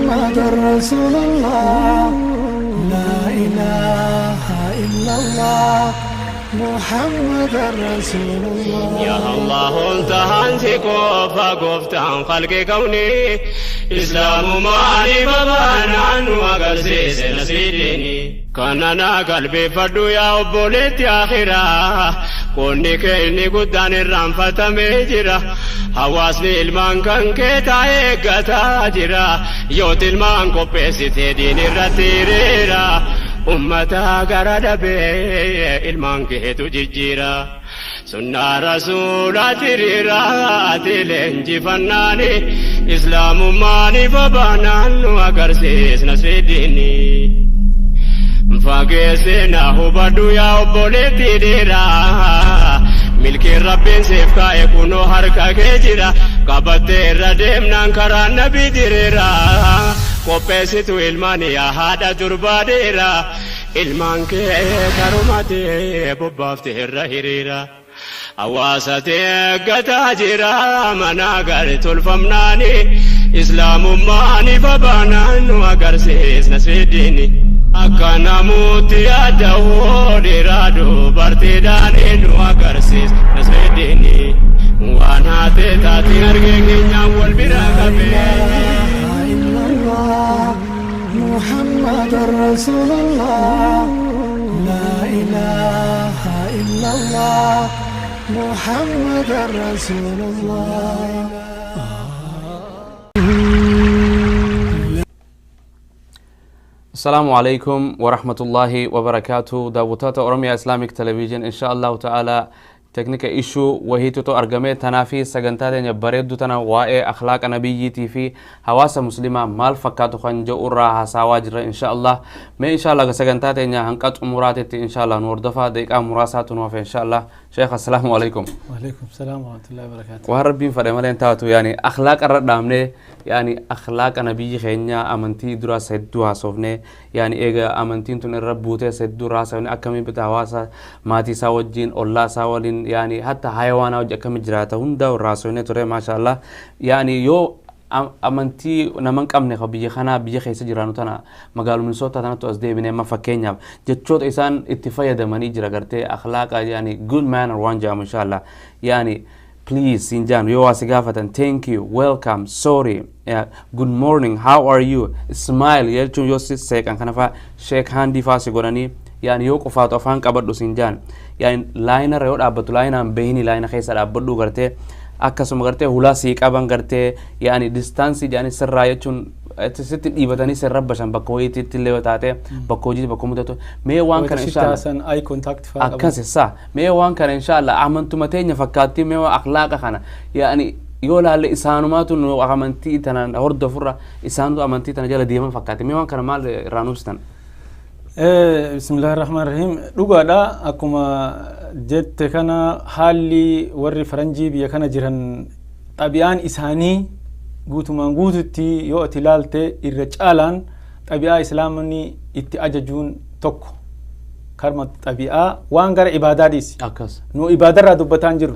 محمد رسول الله. لا إله إلا الله محمد رسول الله. يا الله انتهى qofa gooftaan qalqi kawni islaamumaani babaanaan nu agarsiise nasiidini kana naa qalbeeffadhu yaa obboleetti akhiraa, qonni kee inni guddaan irraanfatamee jira. Hawaasni ilmaan kan kee taa'ee eeggataa jira. Yoo ilmaan qopheessitee diin irratti hiriira, ummata gara dabee ilmaan keetu jijjiira. Sunnaa rasuulaati hiriiraati leenjifannaani islaamummaani babaanaan nu agarsiisna sidiini. Fageessina hubadhu yaa obboleetti dhiiraa, milkiin rabbiin siif kaa'e kunoo harka kee jira. Qabattee irra deemnaan karaa nabi diriira. Qopheessitu ilmaan yaa haadha durbaa dhiiraa, ilmaan kee karumatee bobbaafte irra hiriira. Hawaasa eeggataa jira mana gari tolfamnaani islaamummaani babaanaan nu agarsiisna sidiini. Akka namuutti yaada'uu dhiiraa dubartiidhaan nu agarsiisna sidiini. Waan haate taatiin argee keenyaan wal bira qabee. إلا الله محمد رسول الله. لا إله إلا الله محمد رسول الله. السلام عليكم ورحمة الله وبركاته. Daawwattoota Oromia Islamic Television, إن شاء الله تعالى technical issue wahiitutu argame. Tanaafi sagantaa teenya bareeddu tana waa'ee akhlaaqa nabiyyiitii fi hawaasa muslimaa maal fakkaatu kan jedhu irraa hasaawaa jirra, إن شاء الله. Mee إن شاء الله sagantaa teenya hanqa xumuraatitti إن شاء الله nu hordofaa. Daqiiqaa muraasaatu nu hafe إن شاء الله. Sheekh, السلام عليكم. وعليكم السلام ورحمة الله وبركاته. Waan rabbiin fedhe malee hin taatu. Yani akhlaaqa irra dhaabnee, yani akhlaaqa nabiyyi keenya amantii duraas hedduu haasofne, yani eega amantiin tun irra buutee hedduu haasofne, akkamiin bita hawaasa maatii isaa wajjin, ollaa isaa waliin, yani hatta hayawaanaa wajji akkamiin jiraata hunda irraa haasofne ture, ما شاء الله. Yani yoo amantii nama hin qabne ka biyya kanaa, biyya keessa jiraannu tana, magaaluma Minnesota tanattu as deebine, amma fakkeenyaaf jechoota isaan itti fayyadamanii jira gartee akhlaaqa, yani good manner waan jedhamu, إن شاء الله. Yani please siin jaan, yoo waa si gaafatan, thank you, welcome, sorry, yeah, good morning, how are you, smile jechuun, yoo si seeqan kana faa, shake handii faa si godhanii, yani yoo qofaatu afaan qabadhu siin jaan, yani laayinarra yoo dhaabbatu laayinaan bahini, laayina keessa dhaabbadhu gartee, akkasuma gartee hulaa sii qaban gartee, yani distance jedhanii sirraa jechuun sitti dhiibatanii sirra bashan bakka hojiitti illee yoo taate, bakka hojii, bakka mudatu. Mee waan kana إن شاء الله San eye contact faa qabu. Akkas sa mee waan kana إن شاء الله amantuma teenya fakkaattii, mee waan akhlaaqa kana yani yoo laalle isaanumaatu nu amantii tana hordofurra isaantu amantii tana jala deeman fakkaatti. Mee waan kana maal irraa nu ibsitan? بسم الله الرحمن الرحيم. Dhugaadha, akkuma jette kana haalli warri faranjii biyya kana jiran xabi'aan isaanii guutumaan guututti yoo ati ilaalte irra caalaan xabi'aa islaamni itti ajajuun tokko karma xabi'aa waan gara ibaadaa dhiisi. Nu ibaadarraa dubbataa hin jirru.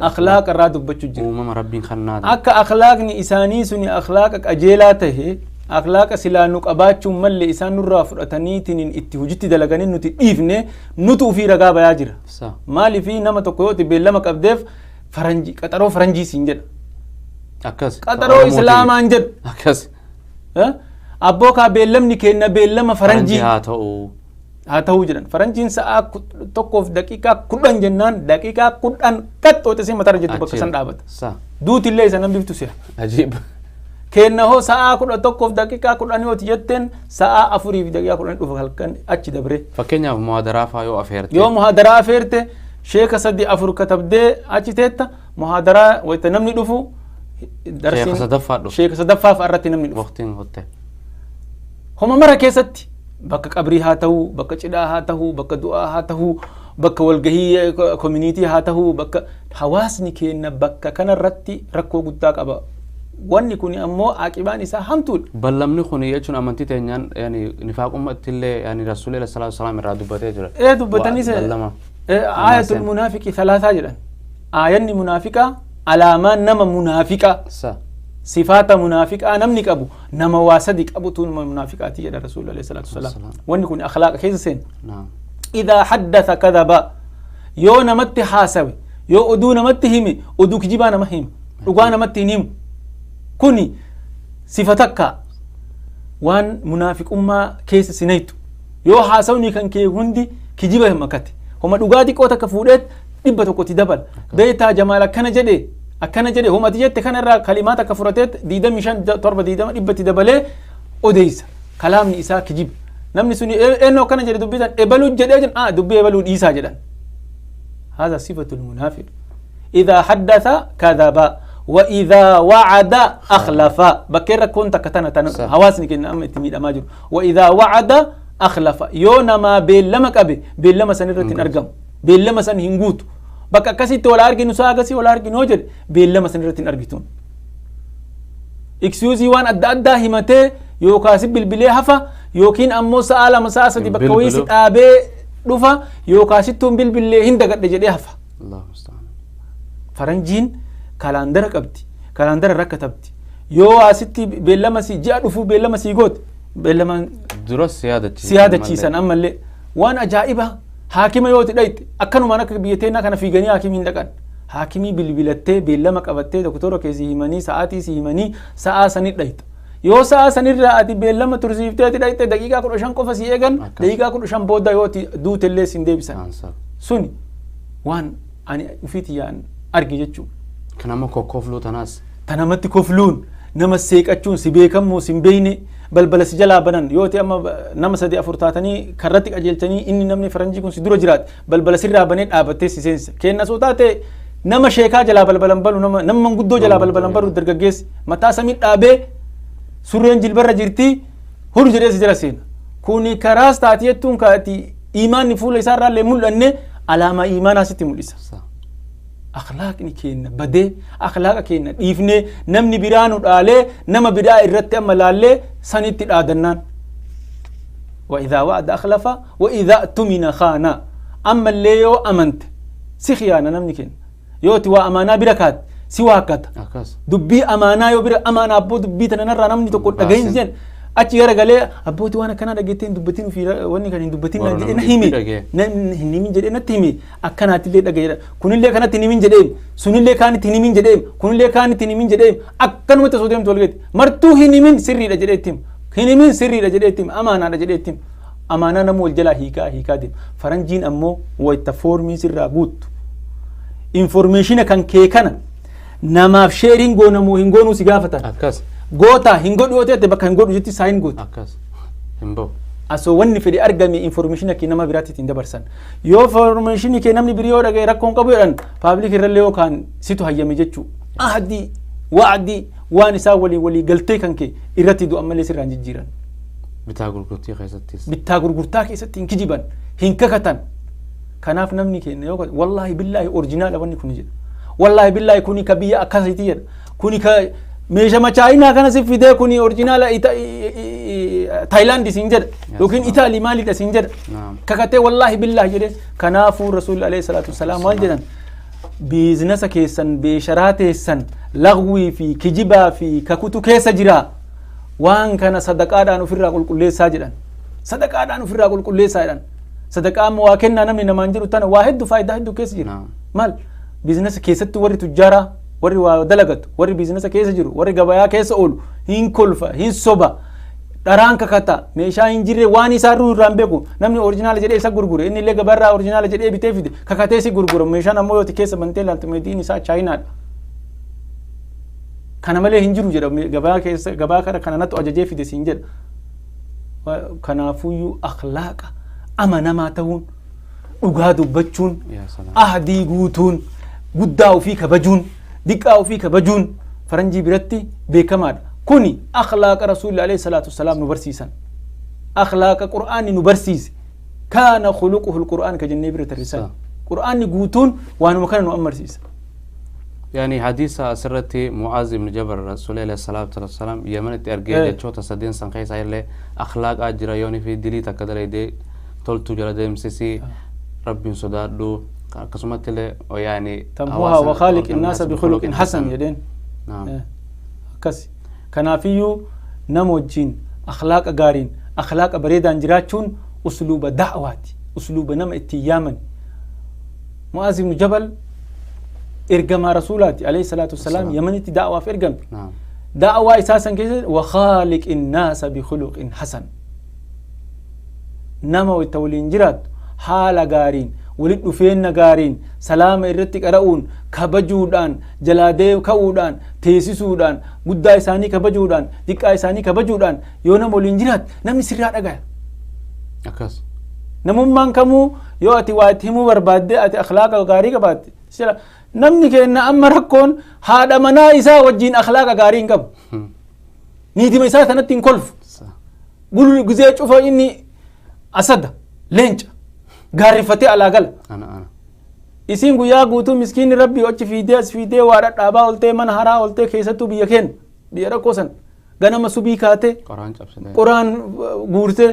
Akhlaaqa irraa dubbachuu jiru. Uumama rabbiin kannaa. Akka akhlaaqni isaanii suni akhlaaqa qajeelaa tahe, akhlaaqa silaa nu qabaachuun malle isaan nurraa fudhataniitiin itti hojitti dalaganii nuti dhiifne, nutu ufii ragaa bayaa jira. Maaliifi nama tokko yoo ati beellama qabdeef faranjii qaxaroo faranjii siin jedha. Qaxaroo islaamaan jedhu. Eh? Abboo kaa beellamni kenna beellama faranjii haa ta'u. Haa ta'uu jedhan. Faranjiin sa'aa 1:10 jennaan daqiiqaa 10 qaxxoote si matarra jettu bakka san dhaabata. Duutillee isa nan biftu si'a. Kenna hoo sa'aa 11:10 yooti jetteen sa'aa 4:10 dhufa halkan achi dabre. Fakkeenyaaf muhaadaraa faa yoo afeerte. Yoo muhaadaraa afeerte, sheeka sadi afur katabdee achi teetta, muhaadaraa wayita namni dhufu Sheeka sadaffaa dhufu. Sheeka sadaffaa fa'a irratti namni dhufu. Waqtiin hotte. Homa mara keessatti bakka qabrii haa ta'uu, bakka cidhaa haa ta'uu, bakka du'aa haa ta'uu, bakka walgahii community haa ta'uu, bakka hawaasni keenya bakka kanarratti rakkoo guddaa qaba. Wanni kun ammoo aqibaan isaa hamtuudha. Ballamni kun jechuun amantii teenyaan yani nifaaqummaatti illee yani rasuulli صلى الله عليه وسلم irraa dubbatee jira. Ee, dubbatanii Ballama. آية المنافق ثلاثة jedhan. Aayanni munaafiqaa, alaamaan nama munaafiqaa Sifaata munaafiqaa namni qabu nama waa sadi qabutu nama munaafiqaati jedha Rasuulli alayhi salaatu wasalaam. Wanni kun akhlaaqa keessa seena. Idaa haddatha kadhaba, yoo namatti haasawe, yoo oduu namatti hime, oduu kijibaa nama hima, dhugaa namatti hin himu. Kuni sifa takka waan munaafiqummaa keessa sinaytu. Yoo haasawni kan kee hundi kijiba makate, homa dhugaa xiqqoo takka fuudheet 100tti dabala. Beektaa Jamaal akkana jedhe akkana jedhe, homa ati jette kanarraa kalimaa takka fudhateet 25 7 20 100tti dabalee odeessa. Kalaamni isaa kijiba. Namni suni eenyu akkana jedhe dubbisan ebaluu jedhee jedhan, dubbii ebaluu dhiisaa jedhan. هذا صفة المنافق. إذا حدث كذب وإذا وعد أخلف. بكرة كنت كتنا هواسني كنا أم تميد أماجر. وإذا وعد أخلف، يونا ما بيلمك أبي بيلما سنرتين أرقم بيلما سن هنجوت بك كسي ولا أرجع نساء كسي ولا أرجع نوجر بيلما سنرتين أرجتون. إكسيوزي وان أدى أدى همته يوكاسب بالبلي هفا يوكين أمو سألا مساسة بكويس أبي رفا يوكاسيتون بالبلي هندك رجلي هفا. الله المستعان. فرنجين كالندر كبتي كالندر ركتبتي يو أستي بيلما سي جاء رفو بيلما سي جوت بيلما درس سيادة سيادة شيسان. أما اللي وأنا أجائبة حاكمة يوت دايت أكنوا ما نك بيتنا كان في جنيا حاكمين دكان حاكمي بالبلتة بيلما كبتة دكتور كيسي همني ساعتي سيمني ساعة سنة دايت يو ساعة سنة رأتي بيلما ترسيفته دايت دقيقة كل شان كوفا سيئجن دقيقة كل شان بودا يوتي دوت اللي سندي بسان سوني وان أنا وفيتي يعني أرجع جتشو كنامو كوفلو تناس تنامتي كوفلون نما سيك أتشون سبيكم مو سبيني بل بل سجلا بنان يوتي أما نما سدي أفرتاتني كرتك أجلتني إني نمني فرنجي كون سدرو جرات بل بل سر بنيت أبتي سينس كأن صوتاتي نما شيكا جلا بل بل بل ونما نما نقدو جلا بل بل بل ودرجس متى سميت أبي سوريان جلبر جرتي هور جري سجلا سين كوني كراس تاتيتون كاتي إيمان نفول يسار لمول أنه علامة إيمان ستي موليسا. أخلاقني كينا بدي أخلاق كينا إفني نمني بيرانو عليه نما بدا الرت أما لالي سنتي الآدنان. وإذا وعد أخلف وإذا اؤتمن خان. أما اللي يو أمنت سخيانة نمني كينا يوتي وأمانة بركات سواكت دبي أمانة يو بر أمانة أبو دبي تنرى نمني تقول أجين زين أتي يا رجال أبوتي وأنا كنا رجعتين دبتين في وأني كان دبتين نهيمي نهيمي جدي نتهمي أكنا تلي رجال كن اللي كنا تنيمين جدي سن اللي كان تنيمين جدي كن اللي كان تنيمين جدي أكن متسوديم تولجت مرتو هنيمين سري رجال تيم هنيمين سري رجال تيم أمانة رجال تيم أمانة نمو الجلا هيكا هيكا ديم فرنجين أمو ويتفورمي سر رابوت information كان كيكنا نما sharing go نمو هنغونو سيجافة أكاس goota hin godhu yoo ta'e bakka hin godhu jetti sign goota. Akkas. Hin bahu. Asoo wanni fedhe argame information kee nama biraatti ittiin dabarsan. Yoo information kee namni birii yoo dhagaye rakkoon qabu jedhan public irrallee yookaan situ hayyame jechuu. Ahdii wa'dii waan isaa walii walii galtee kan kee irratti du'an malee sirraan jijjiiran. Bittaa gurgurtaa keessattis. Bittaa gurgurtaa keessatti hin kijiban hin kakatan. Kanaaf namni keenya yoo wallaahi billaahi orjinaala wanni kun jedha. Wallaahi billaahi kuni ka biyya akkasiiti jedha. Kuni ka meeshaa machaayinaa kana si fidee kuni orjinaala Taayilaandi siin jedha yookiin Itaalii maalidha siin jedha. Kakatee wallaahi billaahi jedhee kanaafuu Rasuulli alayhi salaatu wasalaam maal jedhan biizinasa keessan beesharaa teessan lagwii fi kijibaa fi kakutu keessa jira waan kana sadaqaadhaan ofirraa qulqulleessaa jedhan. Sadaqaadhaan ofirraa qulqulleessaa jedhan. Sadaqaa amma waa kennaa namni namaan jedhu tana waa hedduu faayidaa hedduu keessa jira. Maal biizinasa keessatti warri tujjaaraa warri waa dalagatu warri biizinasa keessa jiru warri gabayaa keessa oolu hin kolfa hin soba dharaan kakata meeshaa hin jirre waan isaa irraa hin beeku namni orjinaala jedhee isa gurgure inni illee gabaarraa orjinaala jedhee bitee fide kakatee si gurgura meeshaan ammoo yooti keessa bantee ilaaltu meetiin isaa chaayinaadha. Kana malee hin jiru jedha gabaa keessa gabaa kana kana natu ajajee fide siin jedha. Kanaafuyyuu akhlaaqa amanamaa ta'uun dhugaa dubbachuun ahdii guutuun guddaa ofii kabajuun diqqaa ofii kabajuun faranjii biratti beekamaadha. Kuni akhlaaqa Rasuulli alayhi salaatu wasalaam nu barsiisan. Akhlaaqa Qur'aanni nu barsiise. Kaana khuluquhu al-Qur'aan ka jennee bira tarrisan. Qur'aanni guutuun waanuma kana nu amarsiisa. يعني حديث سرتي معاذ بن جبل رسول الله صلى الله عليه وسلم يمن ترجع جتشوت سدين سنقيس على أخلاق أجريوني في دلي تقدر يدي تلتو جلد مسيسي ربي صدادو قسمت له ويعني تمحوها وخالق الناس بخلق حسن يدين. نعم. Akkas kanaafiyyuu nama wajjiin akhlaaqa gaariin akhlaaqa bareedaan jiraachuun usluuba da'waati, usluuba nama ittiin yaaman. Mu'aaz ibnu Jabal ergamaa rasuulaati alayhi salaatu wassalaam, Yamanitti da'waaf ergame. Da'waa isaa san keessatti wakhaaliqi innaasa bikhuluqin hasan, nama itti waliin jiraattu haala gaariin, walit dhufeenna gaariin, salaama irratti qara'uun, kabajuudhaan, jalaa ka'uudhaan, teessisuudhaan, guddaa isaanii kabajuudhaan, xiqqaa isaanii kabajuudhaan yoo nama waliin jiraatu namni sirraa dhagaya. Akkas. Namummaan kamuu yoo ati waa itti himuu barbaadde ati akhlaaqa gaarii qabaatte sila. Namni kenna amma rakkoon haadha manaa isaa wajjiin akhlaaqa gaarii hin qabu. Niitima isaa sanatti hin kolfu. Guzee cufa inni asada leenca gaarrifatee alaa gala. Ana ana. Isiin guyyaa guutuu miskiinni rabbii achi fiidee as fiidee waa dhadhaabaa oltee mana haraa oltee, keessattuu biyya keenya biyya rakkoo san ganama subii kaatee Qoraan cabsitee. Qoraan guurtee,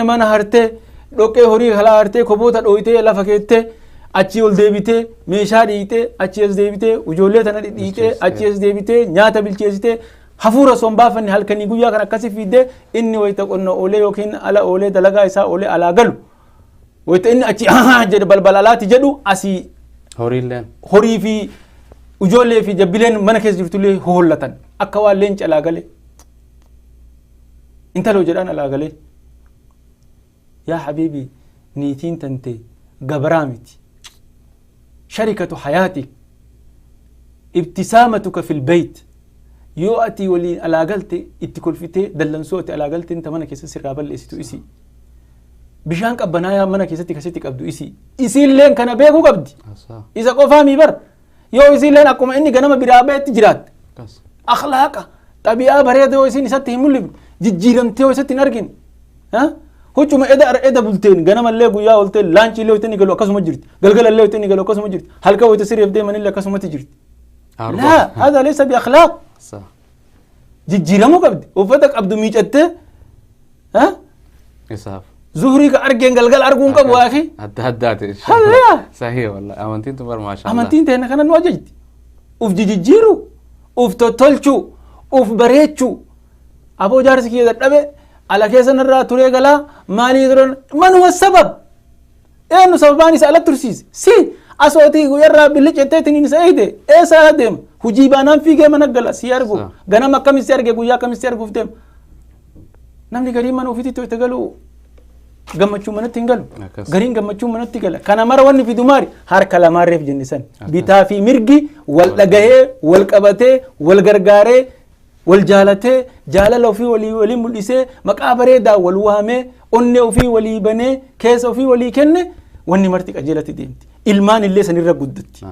mana hartee, dhoqqee horii kalaa hartee, koboota dhooytee lafa keettee, achii ol deebitee meeshaa dhiitee, achii as deebitee ijoollee tana dhidhiitee, achii as deebitee nyaata bilcheessitee, hafuura osoo hin baafanne halkanii guyyaa kan akkasii fiiddee, inni wayita qonna oolee yookiin ala oolee dalagaa isaa oolee alaa galu, wayita inni achi jedhe balbala alaati jedhu asii Horiilleen. Horii fi ijoollee fi jabbileen mana keessa jirtullee hohollatan akka waan leenca alaa galee intaloo jedhaan alaa galee. Yaa habiibi, niitiin tante gabaraa miti, sharikatu hayaatik, ibtisaamatuka fil beyt. Yoo ati waliin alaa galte itti kolfitee, dallansuu ati alaa galte inta mana keessa sirraa balleessitu isii, bishaan qabbanaa mana keessatti kasitti qabdu isii, isiilleen kana beekuu qabdi. Asaa. Isa qofaa mii bar, yoo isiilleen akkuma inni ganama biraa ba'etti jiraatte, Akkas. Akhlaaqa xabi'aa bareeda yoo isiin isatti hin mul'ifne, jijjiiramtee yoo isatti hin argine, huccuma eda eda bulteen ganamallee guyyaa oltee laanchiillee wayita inni galu akkasuma jirti, galgalallee wayita inni galu akkasuma jirti, halkan wayita sirreef deemanillee akasumatti jirti. Laa, hada laysa bi akhlaaq. Asaa. Jijjiiramuu qabdi, uffata qabdu miicattee Isaaf. Zuhrii ka argeen galgala arguun qabu waaki. Adda addaati. Hallaa. Sahii wallahi. Amantiin tun bar maashaa. Amantiin teenya kana nu ajajti. Uf jijjiiru, uf tottolchuu, uf bareechuu. Aboo, jaarsi kiyya dadhabe, ala keessa narraa turee galaa, maalii turan manuma sabab. Eenyu sababaan isa ala tursiise? Si asootii guyyarraa billicetteetiin isa eegde eessa ala deema? Hujii baanaan fiigee mana gala si argu. Ganama akkamitti arge, guyyaa akkamitti arguuf deema? Namni garii mana ofiitti itti galu gammachuu manatti hin galu. Akkas. Gariin gammachuu manatti gala. Kana mara wanni fidu maali? Harka lamaarreef jenne san. Bitaa fi mirgi wal dhagahee, wal qabatee, wal gargaaree, wal jaalatee, jaalala ofii walii walii mul'isee, maqaa bareedaa wal waamee, onnee ofii walii banee, keessa ofii walii kenne, wanni marti qajeelatti deemti. Ilmaan illee sanirra guddatti.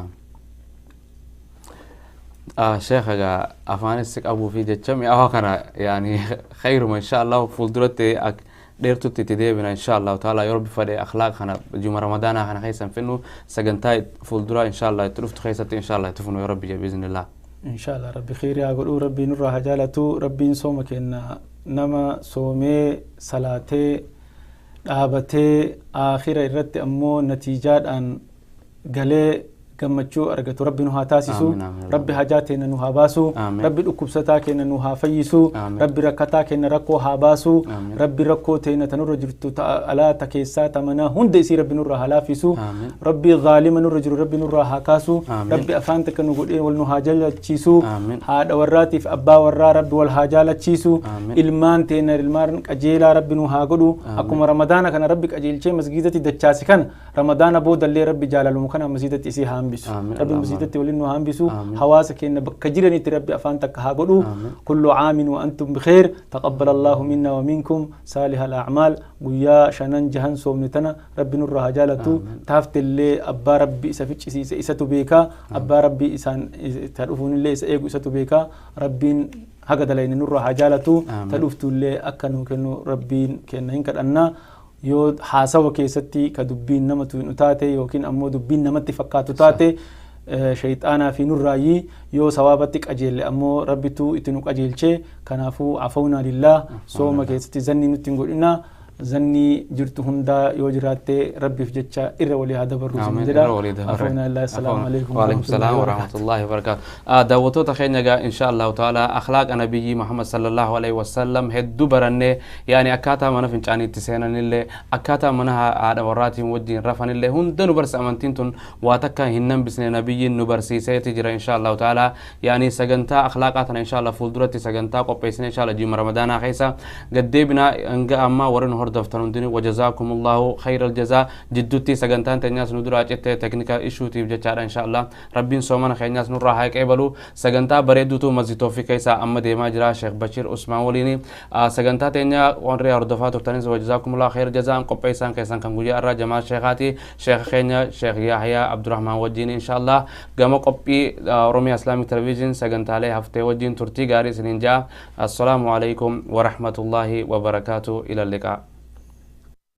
Sheekh, egaa afaanis si qabuu fi jecha mi'aawaa kana yaani khayruma insha Allah fuulduratti ak dheertutti itti deebina insha Allah taala, yoo rabbi fedhe. Akhlaaq kana juma ramadaanaa kana keessa hin fidnu, sagantaa fuulduraa insha Allah itti dhuftu keessatti insha Allah itti fufnu yoo rabbi jedhe biiznillah. Inshallah rabbi kheyrii haa godhuu, rabbii nurraa haa jaalatu, rabbiin sooma kenna nama soomee salaatee dhaabatee aakhira irratti ammoo natiijaadhaan galee gammachuu argatu rabbi nu haa taasisu. Amiin, amiin. Rabbi hajaa teenya nu haa baasu. Amiin. Rabbi dhukkubsataa keenya nu haa fayyisu. Amiin. Rabbi rakkataa keenya rakkoo haa baasu. Amiin. Rabbi rakkoo teenya tanurra jirtu ta alaa, ta keessaa, ta manaa hunda isii rabbi nurraa haa laaffisu. Amiin. Rabbi zaalima nurra jiru rabbi nurraa haa kaasu. Amiin. Rabbi afaan takka nu godhee wal nu haa jaalachiisu. Amiin. Haadha warraatiif abbaa warraa rabbi wal haa jaalachiisu. Amiin. Ilmaan teenya ilmaan qajeelaa rabbi nu haa godhu. Amiin. Akkuma ramadaana kana rabbi qajeelchee masgiidatti dachaase kana, ramadaana boodallee rabbi jaalalumu kana masgiidatti isii haa hambisu. Amiin. Rabbi Allahumma. Masgiidatti waliin nu haa hambisu. Amiin. Hawaasa keenya bakka jiranitti rabbi afaan takka haa godhu. Amiin. Kullu caamin wa antum bikheer, taqabbal allahu minna wa minkum saalih al a'maal. Guyyaa shanan jahan soomne tana rabbi nurraa haa jaalatu. Taaftellee abbaa rabbi isa ficcisiise isatu beekaa, abbaa rabbi isaan ta dhufuunillee isa eegu isatu beekaa. Rabbiin haga dalayne nurraa haa jaalatu. Amiin. Ta dhuftullee akka nuu kennu rabbiin kenna hin kadhannaa. Yoo haasawa keessatti ka dubbiin nama tuqnu taate yookiin ammoo dubbiin namatti fakkaatu taate, shayxaanaa fi nurraayyii, yoo sawaabatti qajeelle ammoo rabbitu itti nu qajeelchee. Kanaafuu afawnaa lillah, sooma keessatti zanni nutti hin godhina. Zannii jirtu hundaa yoo jiraatte rabbiif jecha irra walii haa dabarru Amiin. jedha. Irra walii dabarre. Afoonaa illaa assalaamu alaikum وعليكم السلام ورحمة الله وبركاته. daawwattoota keenya egaa insha Allahu ta'ala akhlaaqa nabiyyi Muhammad sallallahu alaihi wasallam hedduu barannee, yaani akkaataa mana fincaaniitti seenanillee, akkaataa mana haadha warraatiin wajjin rafanillee hunda nu barsiisa. Amantiin tun waa takka hin hambisne, nabiyyiin nu barsiiseeti jira. Insha Allahu ta'ala yaani sagantaa akhlaaqaa tana insha Allah fuulduratti sagantaa qopheessine insha Allah jiima Ramadaanaa keessa gaddeebinaa. Hanga ammaa warri nu hordoftan hundinuu wajazaakumullahu khayral jazaa. Jidduutti sagantaan teenyaas nu duraa cittee technical issuetiif jechaadha. Insha Allah rabbiin soomana keenyaas nurraa haa qeebalu. Sagantaa bareedduutu Masjid Tawfiq keessaa amma deemaa jira Sheekh Bashir Usmaan waliin. Sagantaa teenya warri hordofaa turtanis wajazaakumullahu khayral jazaan. Qopheessaan keessan kan guyyaa irraa Jamaal Sheekhaati, Sheekh keenya Sheekh Yahyaa Abdurrahmaan wajjin. Insha Allah gama qophii Oromiyaa Islamic Television sagantaalee haftee wajjin turtii gaarii isiniin jaa. Assalaamu alaikum warahmatullaahi wabarakaatu. Ila liqaa.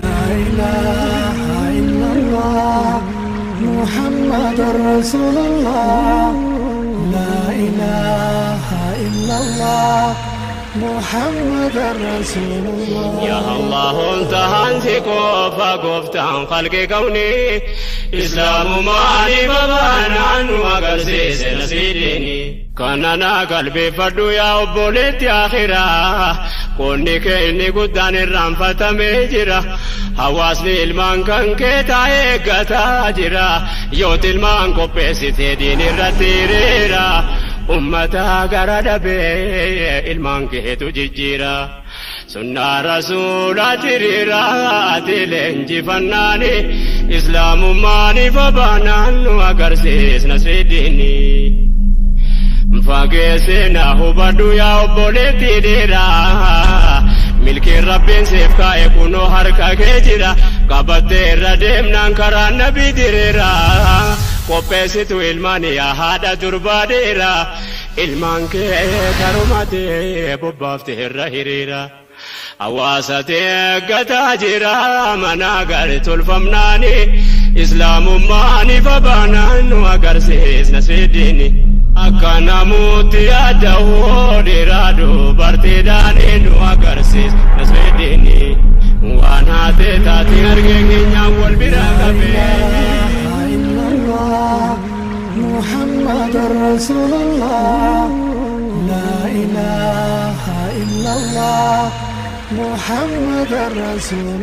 لا إله إلا الله محمد رسول الله. لا إله إلا الله محمد رسول الله. يا الله انتهى qofa gooftaan khalqi kawni islaamumaani babaanaan nu agarsiise nasiidini kana na qalbeeffadhu yaa obboleetti akhiraa, qonni kee inni guddaan irraanfatamee jira. Hawaasni ilmaan kan kee taa'ee eeggataa jira. Yooti ilmaan qopheessitee diin irratti hiriira, ummata gara dhabee ilmaan keetu jijjiira. Sunnaa rasuulaati hiriiraati leenjifannaani islaamummaani babaanaan nu agarsiisna sidiini. Fageessina hubadhu yaa obboleetti dhiiraa, milkiin rabbiin siif kaa'e kunoo harka kee jira. Qabattee irra deemnaan karaa nabii diriira. Qopheessitu ilmaan yaa haadha durbaa dhiira, ilmaan kee karumatee bobbaaftee irra hiriira. Hawaasa eeggataa jira mana gaarii tolfamnaani islaamummaani babaanaan nu agarsiisna sidiini. Akka namuutti yaada'uu dhiiraa dubartiidhaan nu agarsiisna sidiini. Waan haate taate argee keenyaan wal bira qabee. إلا الله محمد رسول الله. لا إله إلا الله محمد رسول.